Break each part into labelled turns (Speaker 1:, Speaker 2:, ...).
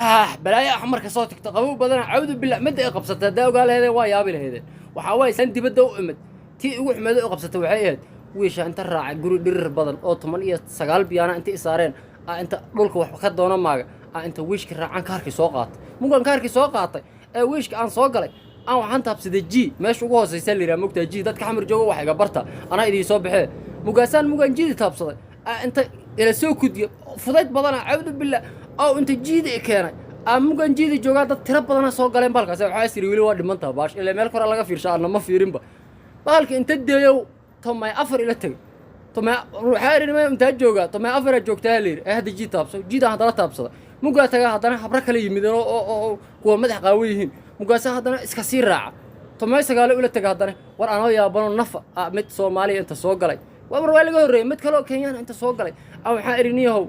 Speaker 1: Ah, balaayo axmarka soo tagta, qabow badana, cawdu billah. Madda ay qabsatay haddaa ogaa laheedeen, waa yaabi laheedeen. Waxaa waaye, san dibadda u imid, tii ugu xumeeda u qabsatay waxay ahayd wiisha inta raacay guri dhirir badan oo 19 biyaana inta isaareen, aa inta dhulka wax ka doona maaga, aa inta wiishka raacaan kaarkii soo qaatay. Mugan kaarkii soo qaatay ee wiishka aan soo galay, aan waxaan taabsaday G, meesha ugu hooseysa la yidhaha. Mogtaa G? Dadka Xamar jooga wax iga barta, anaa idiin soo baxee. Mugaasaan mugaan G-di taabsaday, aa inta ila soo kudiya fudayd badana, cawdu billah, oo inta G-da i keenay, aa mugan G-da joogaa dad tiro badana soo galeen. Balkaas waxaa isiri, weli waa dhimantaa baash, ilaa meel kore laga fiirsha, anna ma fiirinba. Bahalka inta deeyow 14 ila tegay. Tomay waxaa idhi, "Nima, intaa joogaa?" 14-aa joogtaa la yidhi. Ee hadda G taabso, G-daan haddana taabsada. Mugaa tagaa, haddana habro kale yimideen oo kuwa madax qaawan yihiin. Mugaasa haddana iska sii raaca, 19 ula taga. Haddana war anoo yaabano nafa ah, mid Soomaaliya inta soo galay, waa mar waa laga horreeyay, mid kaloo Kenyaan inta soo galay. A waxaa idhi, "Niyahow,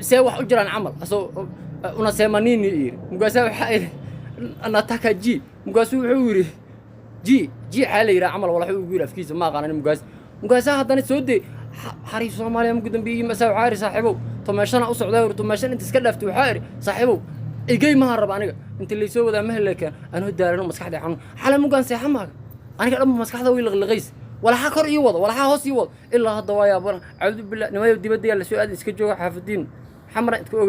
Speaker 1: see wax u jiraan?" Camal asoo "Unasema nini?" yidhi. Mugaasaa waxaa idhi, "Nataka G." Mugaasuu wuxuu yidhi, "G G xaa la yidhaha?" Camal walax ugu yidhi afkiisa ma aqaanan. Mugaasaa haddana soo dey xariif Soomaaliya. Mugu dambeeyey masaa waxaa idhi, "Saaxiibow, 15-na u socdaa." Ur 15-na inta iska dhaaftay, waxaa idhi, "Saaxiibow, igey, maha raba aniga." Inta laysoo wadaa ma helekeen, anoo daalano, maskaxda xanuun. Xalay mugaan seexa maaga, aniga dhanba maskaxda way liqliqays. Walaxa kor ii wado, walaxa hoos ii wado, ilaa hadda waa yaabana, cawdu billah. Nimayo, dibadda yaa lasoo aadin, iska jooga xaafadiin Xamara intka og.